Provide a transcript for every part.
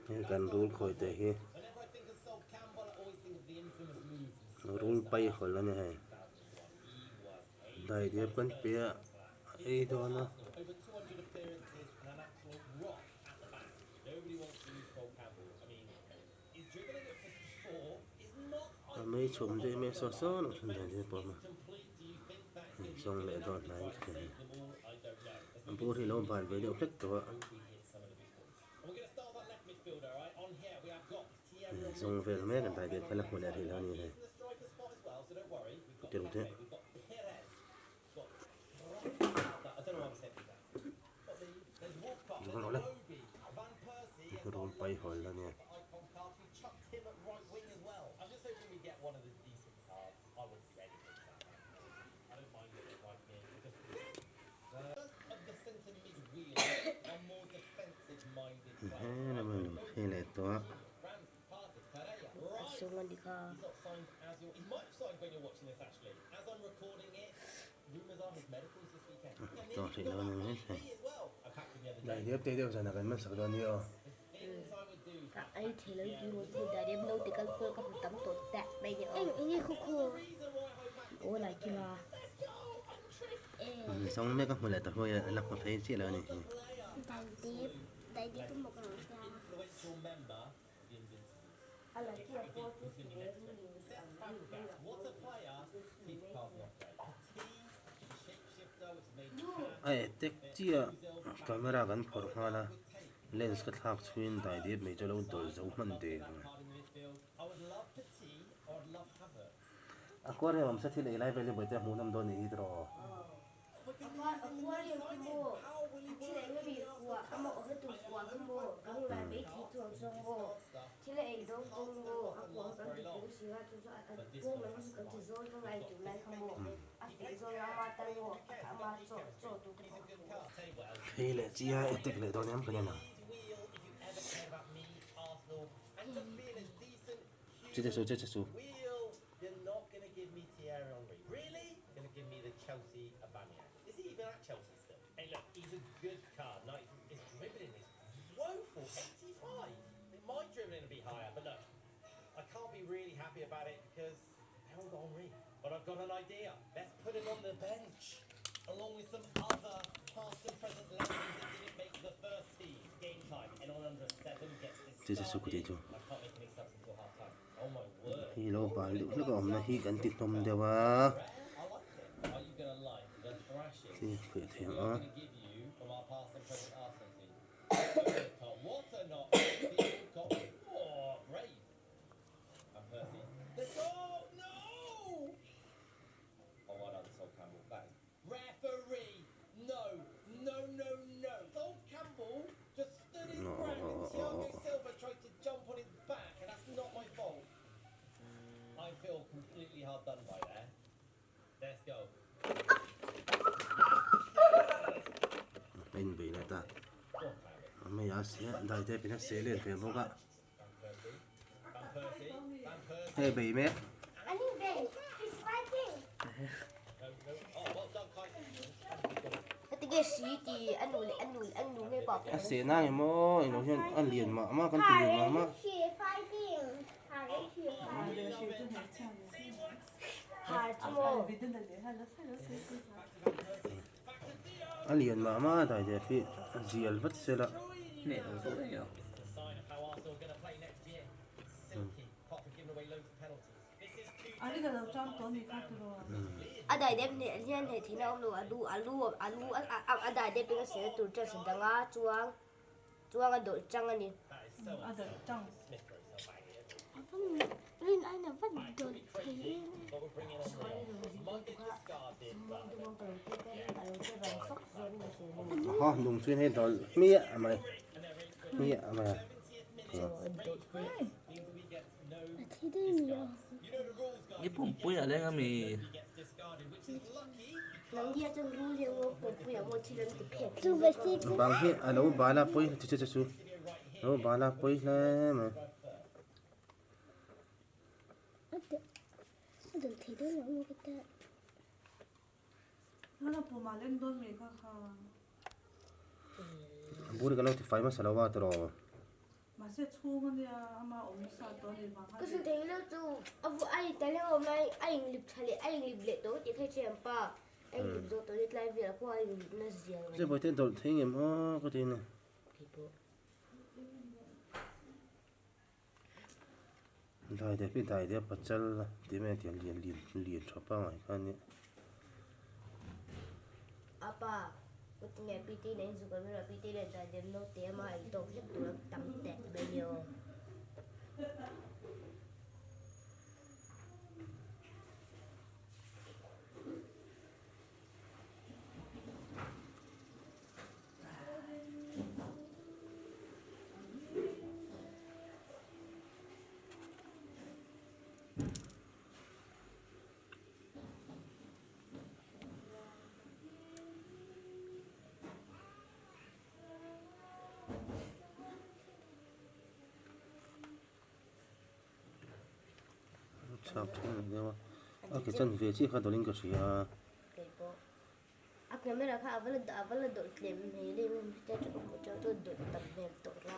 Hei kan rul khawi te hi rul pai hawlh a ni hei daidep kan pe a a ei dawn a. A mei chhum daih mai a saw saw loh chuan daidep pawh a awm a hei zawng leh dawn hnai in ka hria a bur hi a lo bal ve deuh hlek tawh a. Zawng vel mek an dai kha la hmu leh rih lo a ni hei tirh te Zual awle rul pai hawl a nia. He lam a lo phei leh tawh a. Tawh hrih lo a ni mai thei. Daidep te deuh zanah kan man sak dawn nia aw. Zawng mek a hmu leh ta huai a, la hmu phei chiah lo a ni hi. A attack chiah camera kan phawrh nghal a. Lens ka thlak chhuiin dai dep mai chu a lo dawl zo hman der mai. Aquarium awm se thil ei lai vel hi bawihte a hmuh nawm dawn nih hi tiraw. Phei leh chia e tek leh dawn em kan en ang. Che che su che che su. Che che su kutih chu hi lo bal deuh hlek a awmna hi kan ti hnawm deuh a khi fiah thei ang a. A inbei leh ta a mei a se a dai te pin a seh let ve bawk a hei bei mek. A seh na nge maw eng lo hian a lian mah mah kan ti lian mah mah. A lian mah mah a dai der hi a zial vat sela. A dai dep hneh hian hneh theihna a awm lo a lu a lu a lu a dai dep in a sehna tur chuan sa danga chuang chuang a dawlh chang a ni. A dawlh chang. Rin aiin a va dawlh thei em. Aha nung chuan hei dawlh hmiah mai hmiah mai a. A thi daih mi a. I pumpui a leng ami? Bang hi a lo bal a pawi che che chu a lo bal a pawi hle mai. Bur ka lo ti fai hmasa lo a tiraw. Ka hrilh thei lo chu a vu a in taleng awm lai a in lip tha leh a in lip leh tawh tih kha i hre ang pa a in lip zawh tawh hi tlai velah pawh a in lip na zia Che bawihte dawlh thei ngem aw ka ti a ni. Keipawh. Dai dep hi dai dep pachal tih mai a tiang lian lian lian tha pangngai kha a nia. A pa Putin leh Pite in an inzuk a ber a, Pite leh dai dep naute ama a intawk hlek tur a tam teh mai a ni aw. Chhak thin ang deuh a, a ke chan ve chiah kha dawlhin ka hria a. A camera kha a va la a va la dawlh tlem hmel em em heta tang pawh chuan chuan dawlh tam hmel tawh la.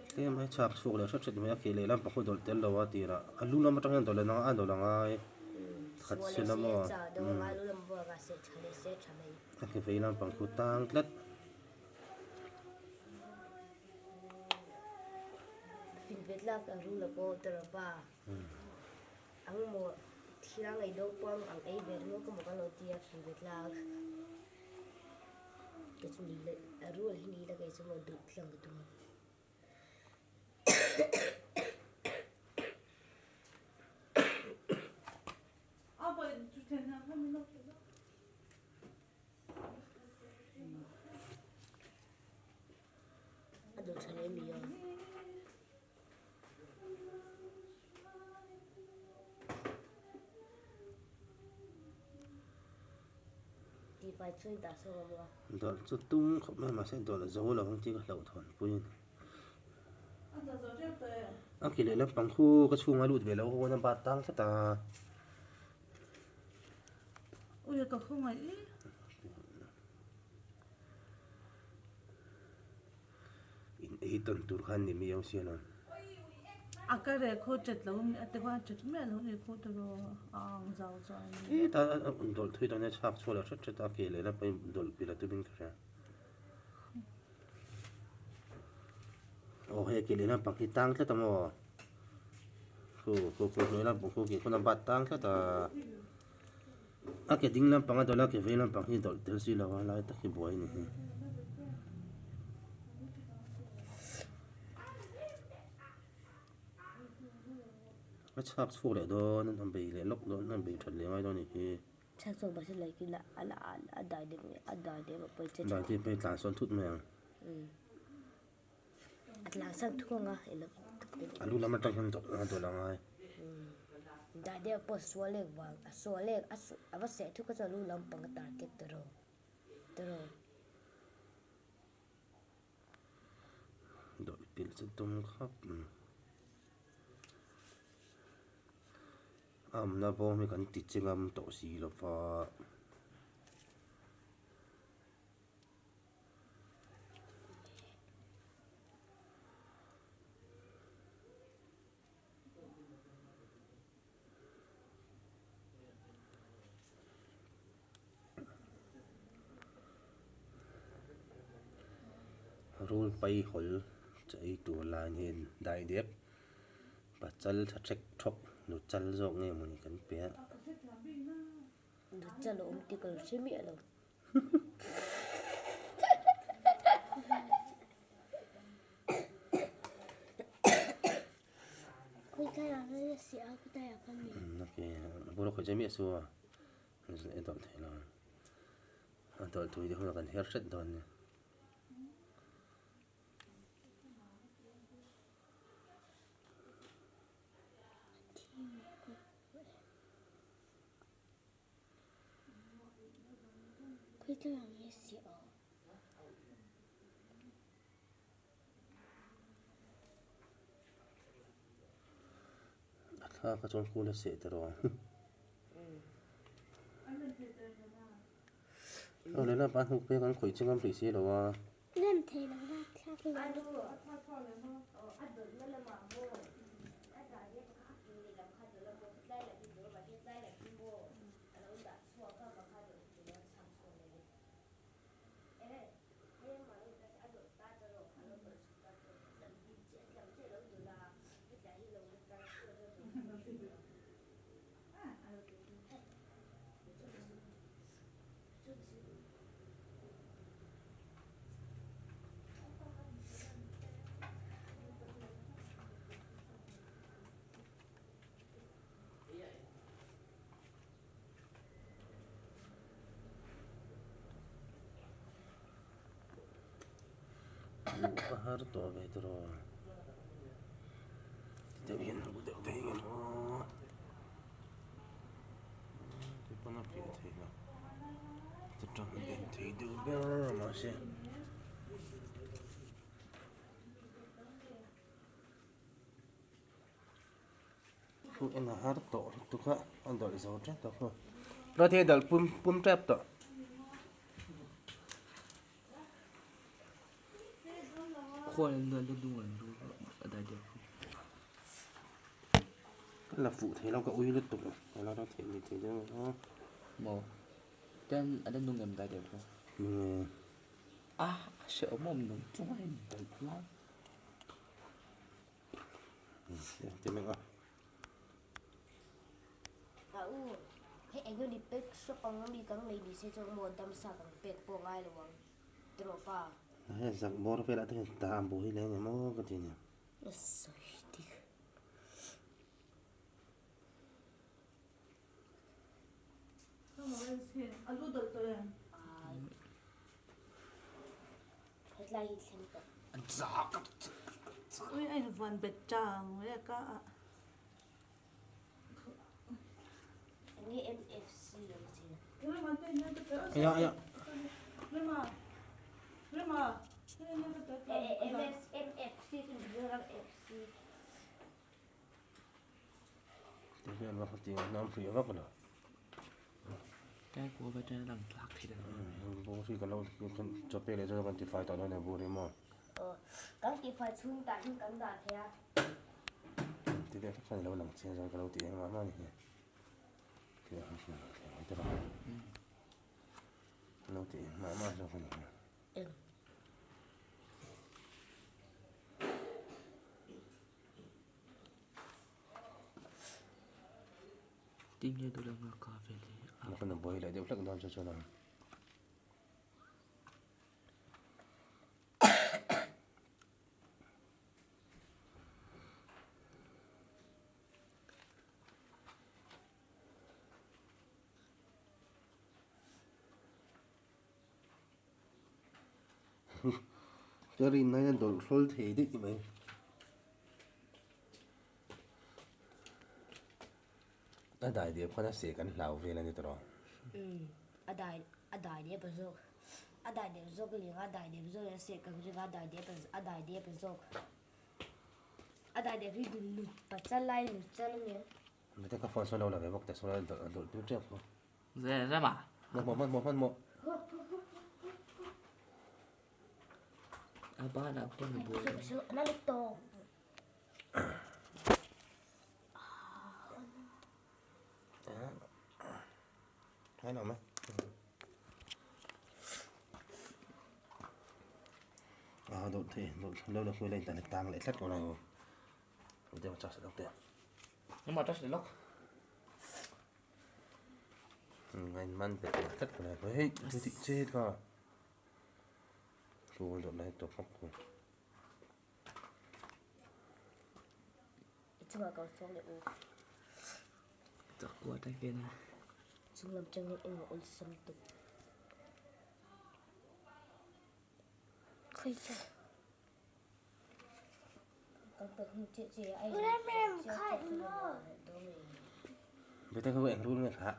Tlem ai chhak chhuak leh hret hret mai a ke leh lam pakhat dawlh tel lo a tirah a lu lam atang hian dawlh leh a dawlh angai khat se la maw a ke vei lam pang khu tang tlat. Finvet lak a rul a pawh tawrh a pa. Ang maw thiang ei do pawh ang ei ve ringawt ka maw ka lo ti a fing ve tlak kei chu ni la a rual hi ni la kei chu maw duh tlang ka tum a. A duh tha leh mi a. Dawlh chu tum khawp mai mahse dawlh a zo lo ang tih ka hlauhthawn pui a ni. A ki leh lampang khu ka chhunga lut ve lo ho a bat tang tlat a. In ei tawn tur khan ni miau sia lo. A ka reh khaw chet lo a te khaw a chet miah lo ni khaw te rawh a ang zau chuan. Heta a dawlh thui dawn e chhak chhuah leh hret hret a ke leh lap pawhin dawlh pilh a tumin ka hria. Aw hei ke leh lampang hi tang tlat a maw? Khu khu khu hnuai lampang khu ke khawn a bat tang tlat a. A ke ding lampang a dawlh a, ke vei lampang hi dawlh tel si lo a, lai tak hi buai a ni hi. A chhak chhuak leh dawn a bei leh lawk dawn a bei that leh ngai dawn a ni hi. Chhak chhuak mahse like in a la a dai deuh a dai deuh a pawi che Dai te pawh hi tlan sawn thut mai ang. A tlan san thuk anga ilo A lu lam atang hian dawlh a dawlh a ngai. Dai deuh pawh sual lek vang a sual lek a a va seh thuk a chuan lu lampang a target ta rawh ta rawh. Dawlh pilh chu tum khawp a awmna bawm hi kan ti chingam tawh si lova. Rul pai hawl che ei tur lai hian dai dep pachal tha ṭhek ṭhawk nu chal zawk nge mawni kan pe a. Nu chal a awm tih ka lo hre miah lo. A dawlh tui te hunah kan her hret dawn nia. A thla kha chuan kul a seh ta rawh ang. Aw lehlam pa hnuk pek an khawih chingam hrih si lo a. Lem thei lo la thla. Luh a har tawh ve tawh ti deuh hian hmuh deuh thei ang aw ti pawn a piah thei lo ti tang en thei deuh ber mahse. Thu en a har tawh lutuk a a dawlh zo tep tawh khu Ruati a dawlh pum pum tep tawh. Ka la fuh thei lo ka ui lutuk a la rawt theih ni thei deuh a. Maw ten a la nung em dai deuh kha. Nge. A hrehawm awm nung chung a in dawlh lai. A u, hei eng nge ni pek shop ang ami kang nei ni se chuan maw dam sa kang pek pawh ngai lo ang tiraw pa. Hei zak bawr velah te hian ta a buai leh eng emaw ka ti nia. A sawi dik. Hetlai hi thleng tawh. Ui a invuan bet chang e ka a. Enge MFC ang chi. Aya aya. MFC chu Mizoram FC. Ti hian va khati ang hnam hria vak lo. Kai kual atang lang tlak thei dan. Bur hi kan lo chaw pek leh chuan kan tifai tawh dawn e bur hi maw. Aw kan tifai chhung tah hian kan dah thei a. Ti deuh hlek khan ilo lang chiang zawng ka lo ti engmah mah a ni hi. Ti deuh hlek hian lang chiang mai tawh a. Lo ti engmah mah zawk a ni hi. Eng. Tinge duh lo nga ka vel hi a. Kan buai leh deuh hlek dawn chu chuan ang. Ka rin aia dawlh hrawl thei daih mai. A dai dep khan a seh kan hlau vel a ni tawh. Umm a dai a dai dep a zawk a dai dep zawk ling a dai dep zawk a seh kan ring a dai dep a dai dep a zawk a dai dep hi nut pachal lai nut chal a nia. Mite ka phone sawn lo la ve bawk teh sawn a dawlh tir tep kha. Rema. Hmanhmawh hmanhmawh hmanhmawh. A banah khuan a buai. Hai nào mày. À đột thì đột lâu là khui lên tàn tang lại thắt con này rồi. Để mà cho sẽ đọc tiền. Nhưng mà chắc sẽ lóc. Anh man phải thắt con này. Hey, tôi thị chết cơ. Cô đột này tổ khóc cô. Chunga ka sawng leh u. Chak kuat a ken a. Chung lam chang hian engmaw awlsam tuk. Khawi chu. Kan pe hung chiah chiah a. Rem rem khai maw. Bete khu eng rul nge kha.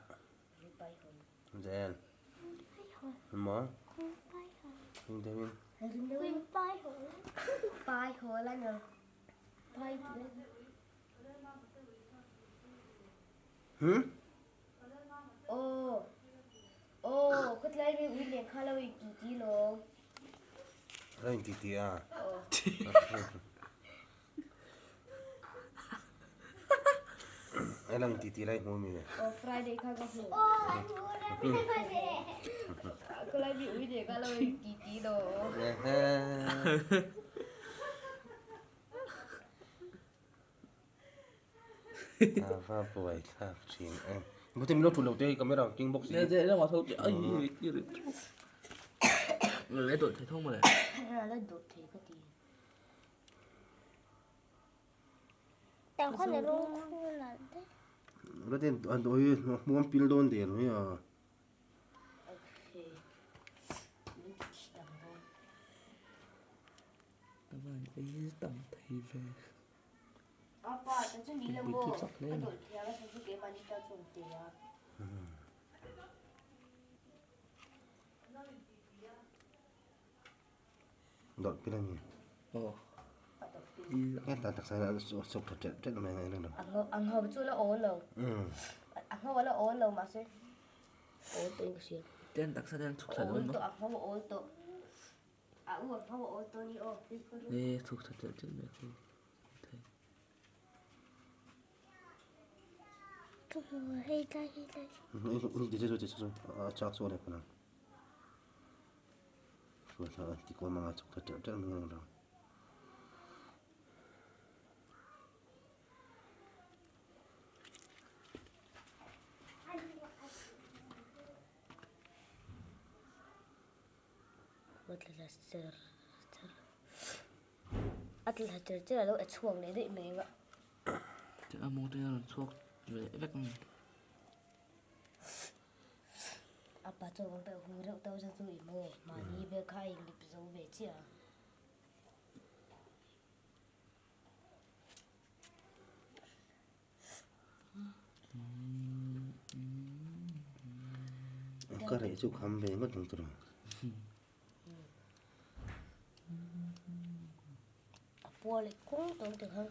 Zel. Maw. Hing deuhin. Pai ho. Pai ho la nè. Pai tih la. Hmm? Aw. Aw, khatlai mi ui nen kha lo in ti ti lo. A inti ti a. A lo inti ti lai hmu mi. Aw Friday kha ka hmu. Khulai mi ui ne ka lo inti ti lo. A va buai thlak thin e. Bute min lo thu lo te hei camera king box hi. Nge lamah tho che ai i ri. Le dawt thei tho mawle. La dawt thei ka ti. Tang khan a rawng khu nalh daih. La ten an oi hmuam pil dawn der mai a. Okay. Min ti thi dang dawn. Ka van ei tam thei ve. Dawlh pil a ni. Aw. Ta taksa hian a sawk tha ṭelh ṭelh mai ang a. A ngho chu la awl lo. A ngho a la awl lo mahse awl tawh in ka hria. Ten taksa ten chhuk thla dawn maw? A ngho a awl tawh. A u a ngho a awl tawh a ni aw. E chhuk thla ṭelh ṭelh mai khu. Ka hmu hei tlai hei tlai. A chak chu a leh pawn ang. Ti kuam anga chhuk thla ṭeuh ṭeuh mai ang rang. A tla thla cher cher a tla thla cher cher a lo e chhuak leh daih mai ang a. A mawng te a rawn chhuak leh vek ang. A pa chuan kan peh hung reuh tawh chu i maw mahni vel kha a inlip zo ve chiah a. Ka reh chu kham ve ngawt ang tawh. A pua leh kawng tawng te khan.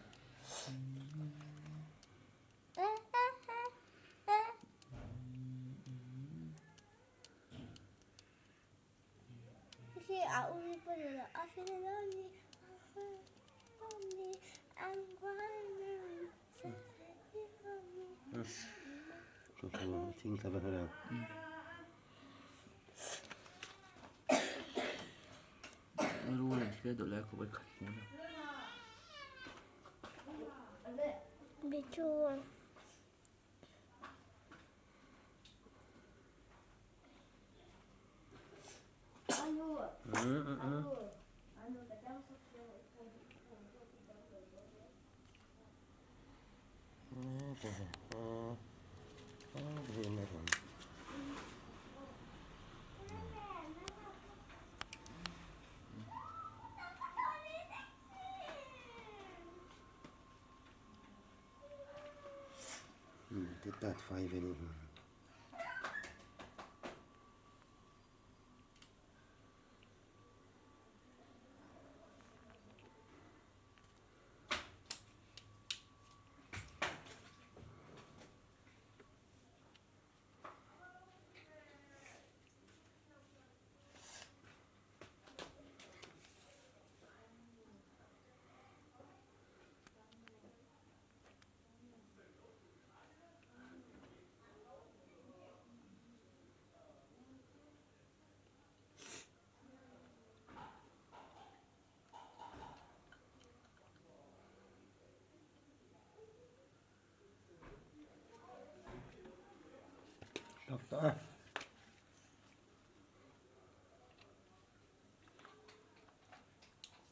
Thing thla ber a. Rul an thlir deuh lai khawp a khat hmel a. Tat fai ve ni. Tak tak a.